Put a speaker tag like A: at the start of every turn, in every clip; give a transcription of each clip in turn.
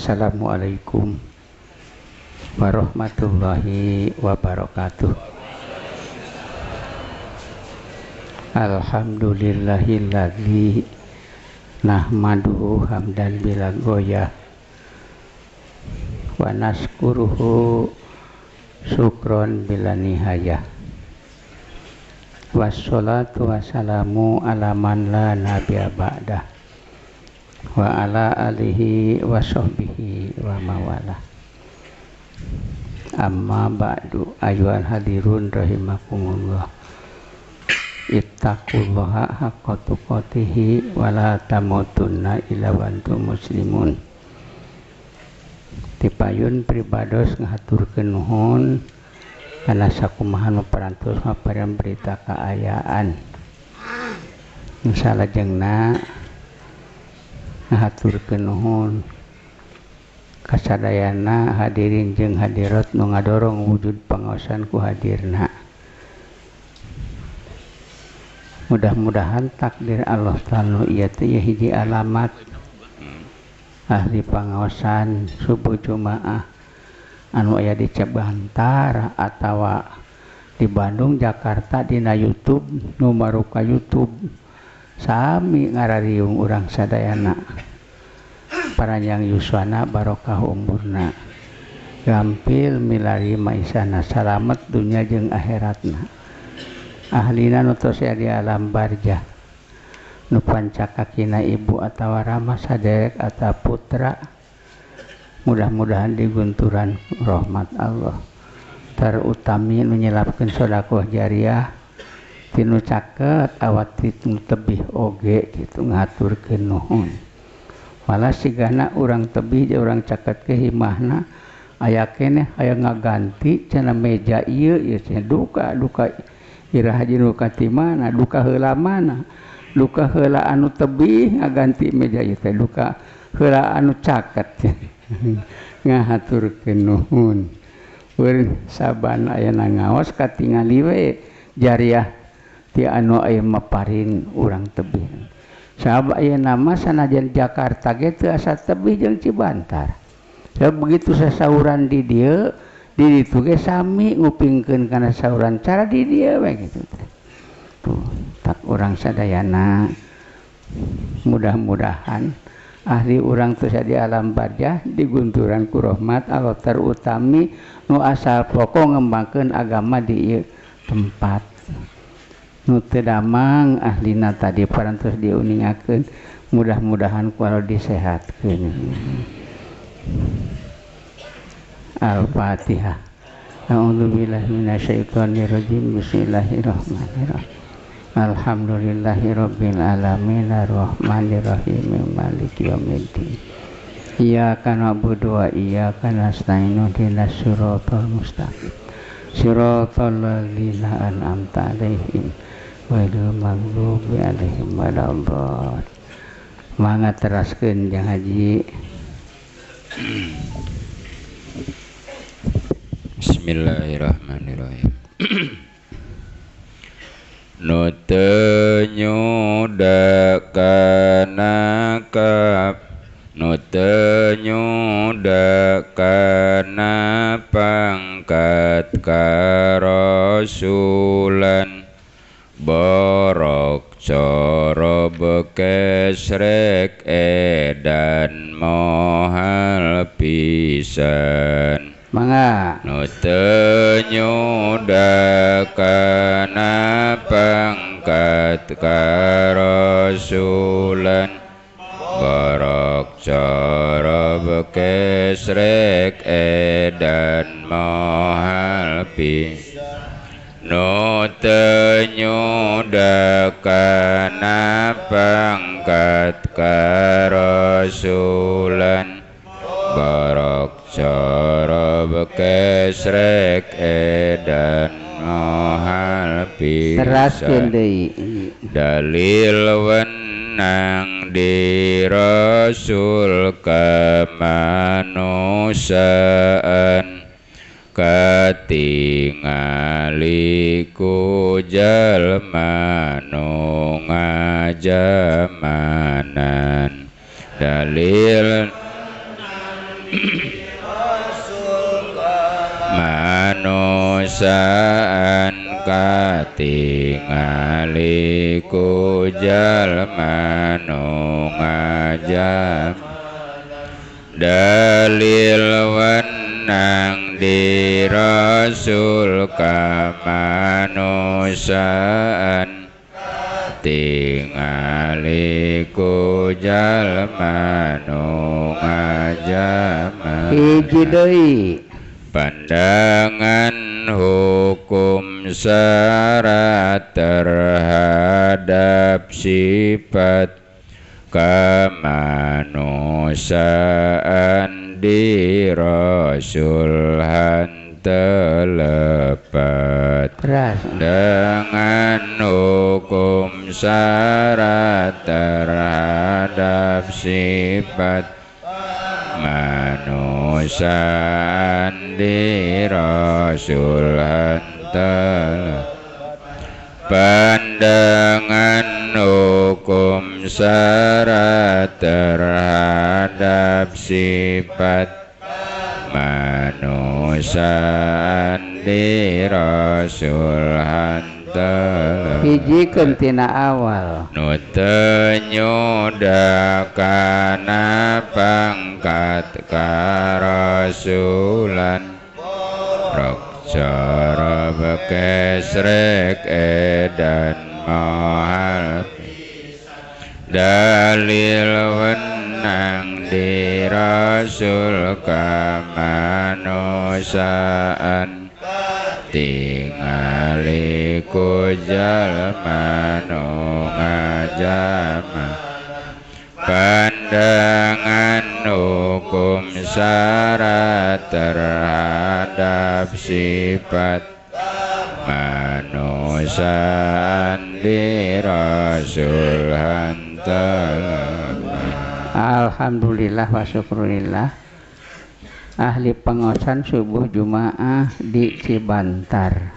A: Assalamualaikum warahmatullahi wabarakatuh. Alhamdulillahilladzi nahmaduhu hamdan bila goyah wa naskuruhu syukron bila nihayah. Wassalatu wassalamu ala man la nabiyya ba'dah wa ala alihi wa sahbihi wa mawalah. Amma ba'du, ayyuhal hadirun rahimakumullah. Ittaqullaha haqqa tuqatihi wa la tamutunna illa wa antum muslimun. Tipayun pribados ngahaturkeun nuhun kana sakumaha nu parantos maparan berita kaayaan. Nu salajengna ngahaturkeun nuhun kasadayana hadirin jeung hadirat nu ngadorong wujud pangaosan ku hadirna. Mudah-mudahan takdir Allah Ta'ala ieu teh hiji alamat ahli pangaosan subuh Jumaah anu aya di Cibantar atawa di Bandung, Jakarta dina YouTube nu maruka YouTube sami ngarariung urang sadayana. Paranjang yuswana barokah umurna, gampil milari maisana, salamet dunya jeung akhiratna. Ahlina nu tos aya di alam barjah, nu pancakakina ibu atawa rama saderek atawa putra, mudah-mudahan digunturan rahmat Allah. Terutami nu nyelapkeun sedekah jariah tinu caket awat tinu tebih oge kitu ngaturkeun nuhun. Malah sigana urang tebih jeung urang caket ke himahna aya keneh aya ngaganti cenah meja ieu ieu cenah duka duka iraha haji duka ti mana duka heula mana duka heula anu tebih ngaganti meja ieu teh duka heula anu caket ngahaturkeun nuhun. Eur saban ayana ngaos katingali we jariah ti anu aya maparin urang tebih. Sabab ayeuna mah sanajan Jakarta ge teu asa tebih jeung Cibantar. Sebab begitu sasauran di dieu di ditu ge sami ngupingkeun kana sauran cara di dieu we kitu teh. Tuh tak urang sadayana mudah-mudahan ahli urang teu di alam barjah digunturan ku rahmat Allah, terutami nu asal pokok ngembangkeun agama di ieu tempat. Nu teu damang ahlina tadi parantos diuningakeun, mudah-mudahan ku Allah disehatkeun. Al-Fatihah. A'udzubillahi minasyaitonirrajim. Bismillahirrahmanirrahim. Alhamdulillahirabbil alamin arrahmanirrahim maliki yaumiddin. Iyyaka na'budu wa iyyaka nasta'in ihdinas siratal mustaqim. Siratal ladzina an'amta 'alaihim ghairil maghdubi 'alaihim waladdallin. Mangga teraskeun Jang Haji.
B: Bismillahirrahmanirrahim. Nu teu nyuda kana kap, nu teu nyuda kana pangkat karasulan, borok coro bekesrek edan mohal pisan.
A: Mangga.
B: Nu teu nyuda kana pangkat karasulan, borok coro bekesrek edan mohal pisan. Nu teu nyuda kana pangkat karasulan, borok coro bekesrek edan mohal pisan. Dalil wenang di rasul kemanusiaan, katingali ku jalma nu ngajamanan. Dalil Kemanusiaan katingali ku jalma nu ngajam dalil wenang di Rasul kemanusiaan tingali ku jalma nu ngajam
A: hiji deui.
B: Pandangan hukum syarat terhadap sifat kemanusiaan di Rasul hantelepet. Dengan hukum syarat terhadap sifat kemanusiaan di Rasul hantelepet. Pandangan hukum syarat terhadap sifat kemanusiaan di Rasul hantelepet.
A: Hijikeun tina awal
B: nu teu nyuda kana pangkat karasulan rok corob kesrek edan mohal dalil wenang di Rasul kemanusiaan tingali ku jalma nu ngajama. Pandangan hukum syarat terhadap sifat kemanusiaan di Rasul hantelepet.
A: Alhamdulillah wa syukurillah. Ahli pengaosan subuh Jumaah di Cibantar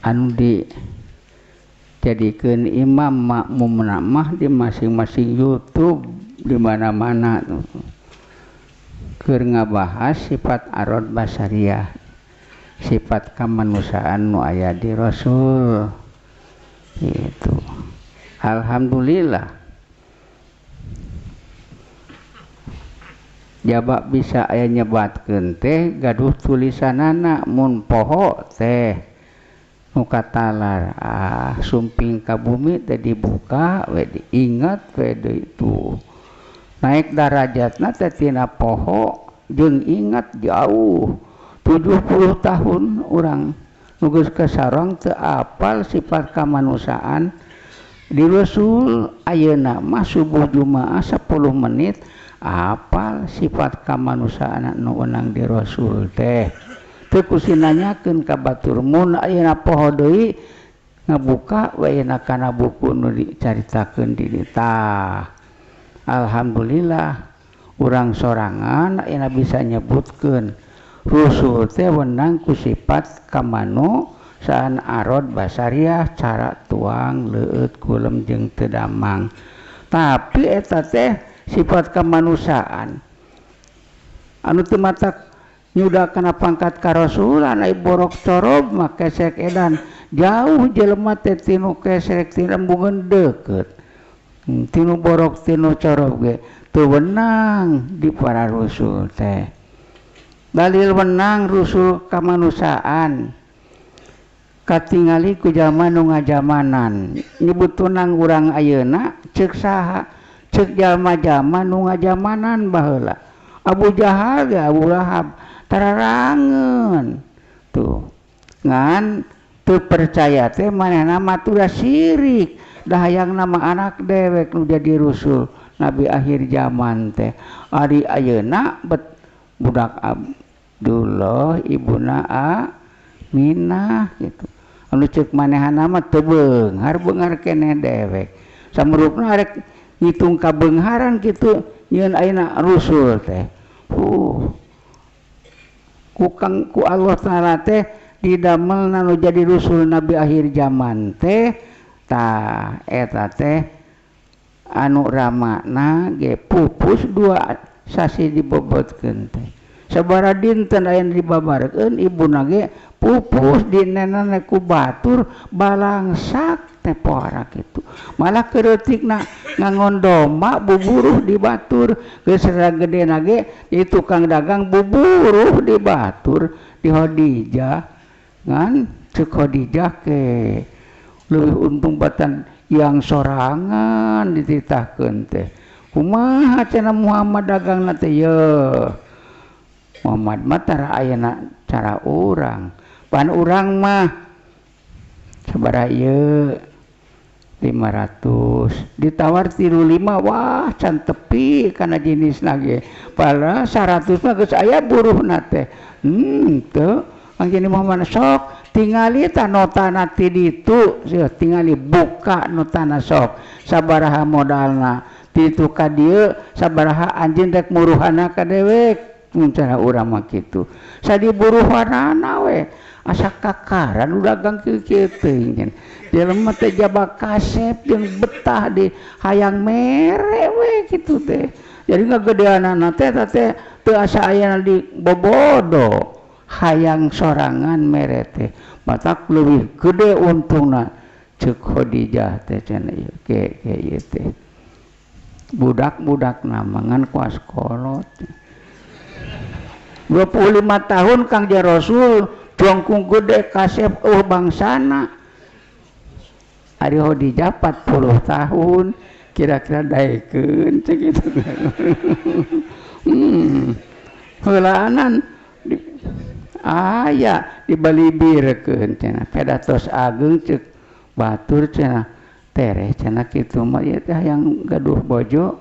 A: anu dijadikeun imam makmum mah di masing-masing YouTube di mana-mana keur ngabahas sifat arad basariah, sifat kemanusiaan nu aya di Rasul gitu. Alhamdulillah jabak bisa aya nyebatkeun teh gaduh tulisanana mun poho teh nu katalar sumping ka bumi teh dibuka we diingat we deui tuh naik darajatna teh tina poho jeung ingat jauh 70 tahun urang nu geus kasarong teu apal sifat kamanusiaan di Rasul. Ayeuna mah subuh Jumaah 10 menit apal sifat kamanusiaan nu wenang di Rasul teh teu kusi nanyakeun ka batur mun ayeuna poho deui ngabuka we ayeuna kana buku nu dicaritakeun di dieu. Alhamdulillah urang sorangan ayeuna bisa nyebutkeun Rasul teh wenang ku sifat kamanusiaan arad basariah cara tuang leueut kulem jeung teu damang. Tapi eta teh sifat kemanusiaan anu teu matak nyuda kana pangkat karasulan ai borok corob mah kesek edan jauh jelema teh tinu kesek tinu embungeun deukeut tinu borok tinu corob ge teu wenang di para rasul teh. Dalil wenang rasul kemanusiaan katingali ku jalma nu ngajamanan nyebut tunang urang ayeuna ceuk saha cek jalma-jalma nu ngajamanan baheula Abu Jahal ge Abu Lahab tararangeun tuh ngan teu percaya teh manehna mah tuh sirik dah hayang nama anak dewek nu jadi rasul nabi akhir zaman teh. Ari ayeuna bet budak Abdullah ibuna Aminah gitu anu ceuk manehna mah teu beunghar beunghar keneh dewek samurupna arek ngitung kabeungharan kitu nyieun ayeuna rasul teh. Ku kang ku Allah Taala teh didamelna nu jadi rasul nabi akhir zaman teh tah eta teh anu ramana ge pupus dua sasi dibobotkeun teh. Sabaraha dinten aya dibabarkeun ibuna ge pupus dinenana ku batur balangsak teh poara kitu. Malah kereutikna ngangon domba buburuh di batur, geus gedena ge di tukang dagang buburuh di batur di Khadijah ngan ceuk Khadijah ke leuwih untung batan yang sorangan dititahkeun teh. Kumaha cenah Muhammad dagangna teh yeuh. Muhammad mah tara ayeuna cara urang. Pan urang mah sabaraha ieu 500 ditawar 35 wah can tepi kana jenisna ge. Padahal 100 mah geus aya buruhna teh. Teu Kangjeng Muhammad sok tingali tah notana ti ditu, tingali buka notana sok sabaraha modalna ti ditu ka dieu sabaraha anjeun rek muruhana ka dewek. Mun cara urang mah kitu. Sadiburuhanana we asa kakaran dagang kieu-kieu teuing. Jelema teh jaba kasep jeung betah di hayang mere we kitu teh. Jadi ngagedeanana teh teh teu asa ayana di bobodo. Hayang sorangan mere teh. Matak leuwih gede untungna ceuk Khadijah teh cenah ieu ke ieu teh. Budak-budakna mangan kuas kolot. 25 tahun Kangjeng Rasul jongkung gede kasep bangsana. Ari Khadijah 40 tahun kira-kira daekeun cek kitu. Heulaanan aya dibalibirkeun cenah pedatos ageung ceuk batur cenah tereh cenah kitu mah ieu teh hayang gaduh bojo.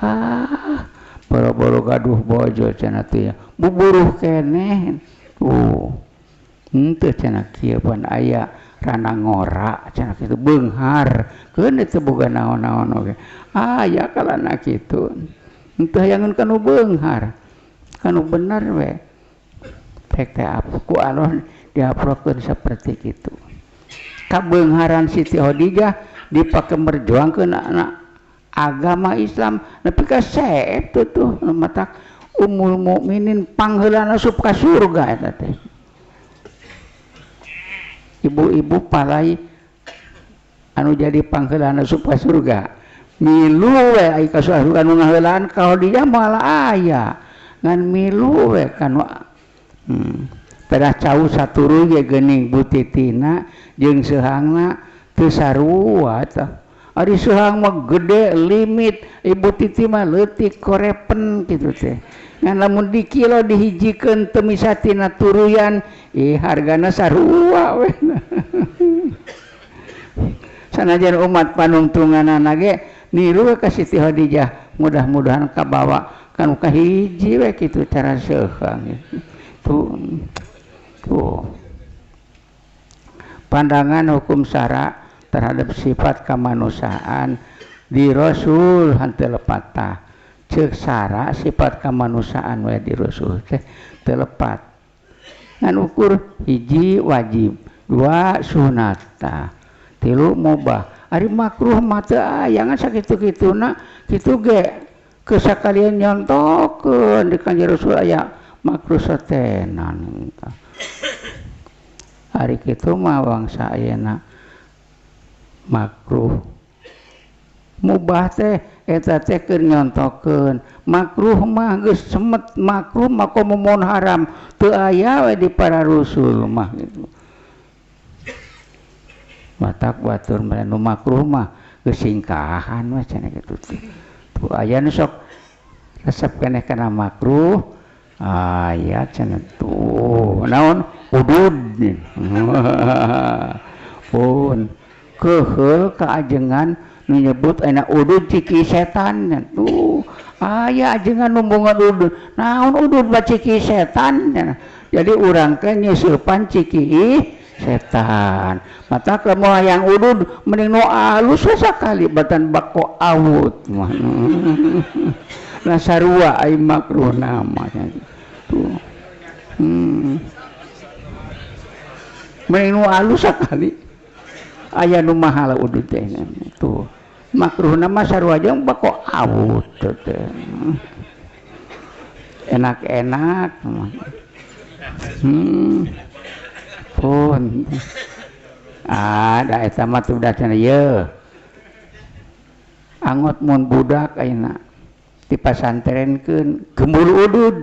A: Ah boro-boro gaduh bojo cenah teh buburuh keneh tuh henteu cenah kieu pan aya rana ngora cenah kitu beunghar keun teu boga naon-naon oge aya kalana kitu henteu hayangeun kanu beunghar kanu bener we tek teh ku Allah diaprokeun saperti kitu kabeungharan Siti Khadijah dipake merjuangkeun anak agama Islam nepi ka saetu tuh matak Ummul Mukminin pangheulana asup ka surga eta teh. Ibu-ibu palai anu jadi pangheulana asup ka surga milu we ai ka surga anu ngaheulaan ka Khadijah moal aya ngan milu we kanu pedah cau saturuy ge geuning butitina jeung seuhangna teu sarua tah. Ari seuhang mah gede limit, ibu titi mah leutik korepen kitu teh. Ngan lamun dikilo dihijikeun teu misatina turuyan, ih hargana sarua we. Sanajan umat panungtunganana ge niru we ka Siti Khadijah, mudah-mudahan kabawa kanu kahiji we kitu cara seuhang. Tuh. Tuh. Pandangan hukum syara terhadap sifat kemanusiaan di Rasul henteu lepat tah. Ceuk sara sifat kemanusiaan we di Rasul teh teu lepat. Ngan ukur hiji wajib, dua sunat tah, tilu mubah. Ari makruh mah teu aya ngan sakitu-kituna kitu ge kesakalian nyontokeun di Kanjeng Rasul aya makruh setenan tah. Ari kitu mah bangsa ayeuna makruh mubah teh eta teh keur nyontokeun makruh mah geus semet makruh mah komo mun haram teu aya we di para rasul mah gitu. Matak batur mah nu makruh mah geus singkahan we cenah kitu teh. Tuh aya nu sok resep keneh kana makruh aya cenah tuh naon udud pun keheul kaajengan nu nyebut ayeuna udud ciki setan tuh aya ajengan numbungan udud naon udud bae ciki setan. Jadi urang teh nyeusepan ciki setan mata lamun hayang udud mending nu alus we sakali batan bako awut mah. Nah sarua ai makruh nama tuh. Mending nu alus sakali aya nu mahal udud teh tuh makruhna mah sarua jeung bako awut teh. Enak-enak. Pun. Ah, da eta mah teu udah cenah ieu. Angot mun budak ayeuna dipasantrenkeun gembul udud.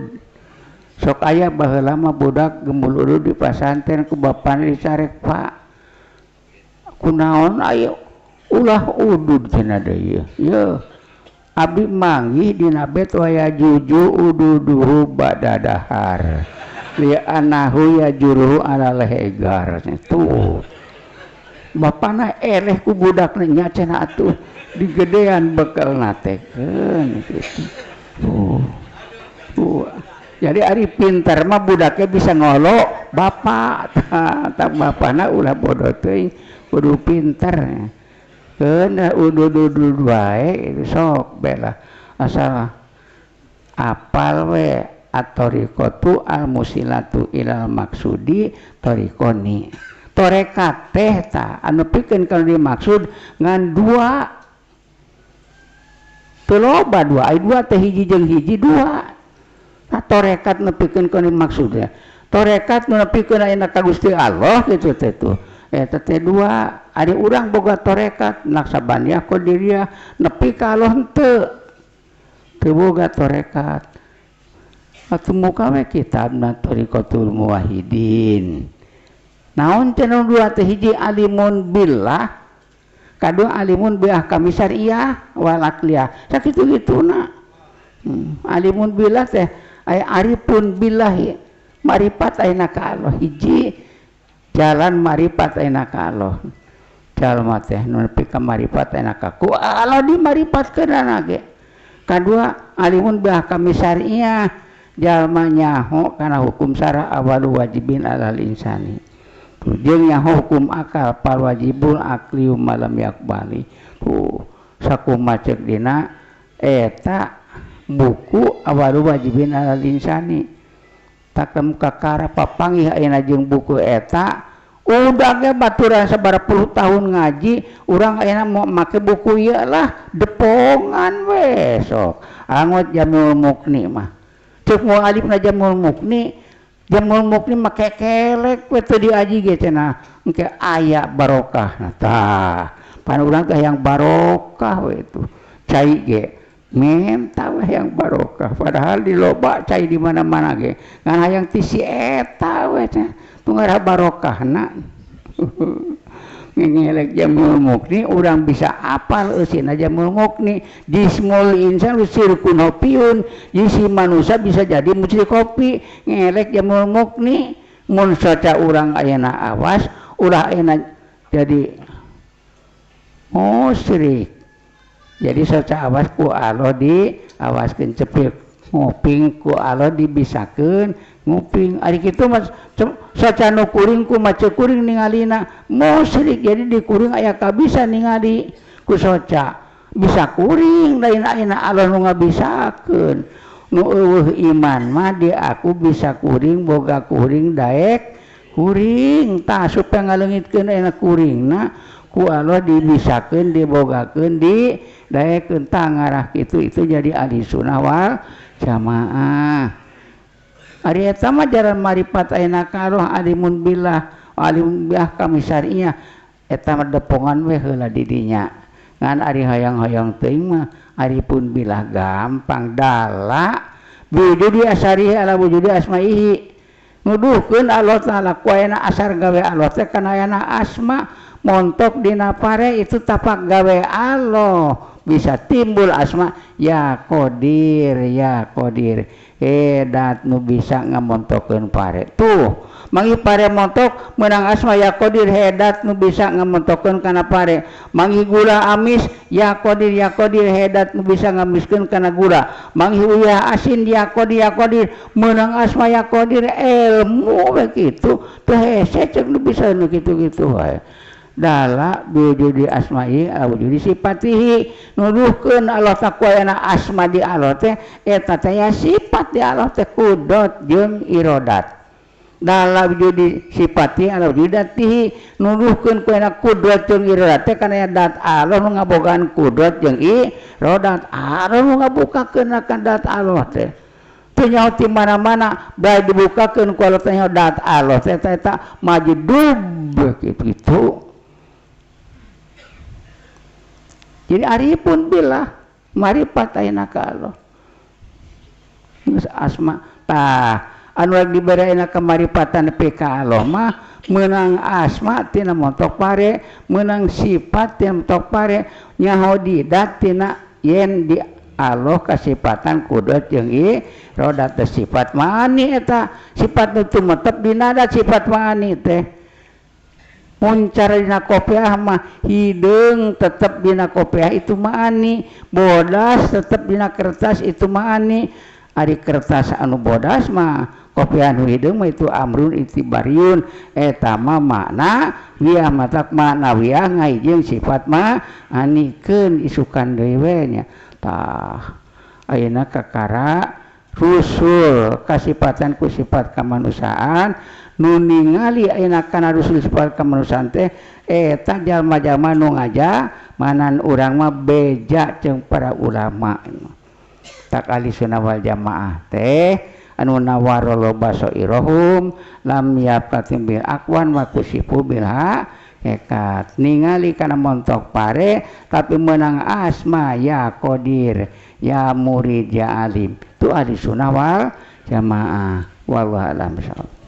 A: Sok aya baheula mah budak gembul udud di pasantren ku bapana dicarek, Pak. Kunaon aya ulah udud cenah deui ieu. Abdi manggih dina bet waya juju ududuhu badadahar. Li anahu ya juruhu ala lehegar. Tuh. Bapana eleh ku budakna nya cenah atuh digedean bekelna teh keun kitu. Tuh. Tuh. Jadi ari pintar mah budaknya bisa ngolok bapak. Tah bapana ulah bodoh teuing kudu pintar. Keun udud-udud wae sok bela asal apal we at-tariqatu al-musilatu ilal maksudi tariqoni. Tarekat teh ta anu pikeun kalau dimaksud ngan dua. Teu loba dua, ai dua teh hiji jeung hiji dua. Nah, tarekat nu pikeun kana dimaksudna. Tarekat nu nepikeun ayeuna ka Gusti Allah kitu teh tuh. Eta teh dua, ari urang boga tarekat Naksabaniyah Qadiriyah nepi ka Allah henteu. Teu boga tarekat. Atuh muka we kitabna Thariqatul Muwahhidin. Naon cenah dua teh hiji alimun billah, kadua alimun bi ahkami syariah wal aqliyah. Sakitu-kituna. Alimun billah teh aya arifun billahi, maripat ayeuna ka Allah hiji jalan maripat ayeuna ka Allah. Jalma teh nu nepi ka maripat ayeuna ka ku Allah dimaripatkeunana ge. Kadua alimun bi ahkami syariah, jalma nyaho kana hukum syara awalu wajibin alal insani. Tuh jeung nyaho hukum akal fal wajibul aqli malam yakbali. Tuh sakumaha ceuk dina eta buku awalu wajibin alal insani. Takem kakara papanggih ayeuna jeung buku eta udah ge baturan sabaraha puluh tahun ngaji urang ayeuna mau make buku ieu lah depongan we sok angot Jamul Mukni mah ceuk mualifna Jamul Mukni, Jamul Mukni mah kekelek we teu diaji ge cenah engke aya barokah. Nah tah pan urang teh hayang barokah we tuh cai ge minta we hayang barokah padahal di loba cai di mana-mana ge ngan hayang ti si eta we cenah tungarah barokahna. Ngelek Jamul Mukni urang bisa apal eusina Jamul Mukni jismul insan sirkun hopiun jisi manusia bisa jadi musyrik kopi. Ngelek Jamul Mukni mun saca urang ayeuna awas ulah ayeuna jadi musyrik. Jadi saca awas ku Allah diawaskeun cepik nguping ku Allah dibisakeun nguping ari kitu mah saca nu kuring ku maca kuring ningalina musyrik. Jadi di kuring aya kabisa ningali ku soca bisa kuring lain ayeuna Allah nu ngabisakeun nu eueuh iman mah di aku bisa kuring boga kuring daek kuring tah supaya ngaleungitkeun ayeuna kuringna ku Allah dibisakeun dibogakeun di daekeun tah ngarah kitu itu jadi ahli sunnah wal jamaah. Ari eta mah jalan maripat ayeuna ka Allah alimun billah alimun bi ahkami syariah eta mah depongan we heula di dinya ngan ari hayang-hayang teuing mah aripun billah gampang dala wujudi asarihi ala wujudi asmaihi nuduhkeun Allah taala ku ayana asar gawe Allah teh kana ayana asma montok dina pare itu tapak gawe Allah bisa timbul asma ya Qadir ya Qadir edat nu bisa ngamontokeun pare tuh mangi pare montok menang asma ya Qadir hedat nu bisa ngamontokeun kana pare mangi gula amis ya Qadir ya Qadir hedat nu bisa ngamiskeun kana gula mangi uyah asin ya Qadir ya Qadir menang asma ya Qadir ilmu we kitu teu hese ceuk nu bisa nu kitu-kitu wae dala wujudi asma'i wujudi sifatihi nuduhkeun Allah taqwa asma di Allah teh eta teh ya sifat di Allah teh kudot jeung irodat dala wujudi sifati ala wujudi datihi nuduhkeun ku ena kudrat jeung irodat teh kana dat Allah nu ngabogaan kudrat jeung irodat Allah nu ngabukakeun kana dat Allah teh teu Teu nyaho ti mana-mana bae dibukakeun ku Allah teh nyaho dat Allah teh eta majdub kitu. Jadi arifun billah marifat ayeuna ka Allah. Geus asma tah anu rek dibere ayeuna kamaripatan nepi ka Allah mah meunang asma tina montok pare, meunang sifat tina montok pare, nyaho didat tina yen di Allah kasipatan kudrat jeung irodat teh sifat maani eta sifat nu tumetep dina dat sifat maani teh. Mun cara dina kopiah mah hideung tetep dina kopiah itu maani, bodas tetep dina kertas itu maani. Ari kertas anu bodas mah kopiah anu hideung mah itu amrun itibariun eta mah makna wiah matak makna wiah ngahijieun sifat maanikeun isukan deui we nya. Tah ayeuna kakara rusul kasipatan ku sifat kamanusiaan nu ningali ayeuna kana rusul sifat kamanusiaan teh eta jalma-jalma nu ngaja manan urang mah beja jeung para ulama. Tak ahli sunnah wal jamaah teh anu nawarolo basoirohum lam yafatim bil akwan wa kusifu bil hakikat ningali kana montok pare tapi menang asma ya qadir ya murid ya alim itu ahli sunnah wal jamaah. Wallahu a'lam bishawab.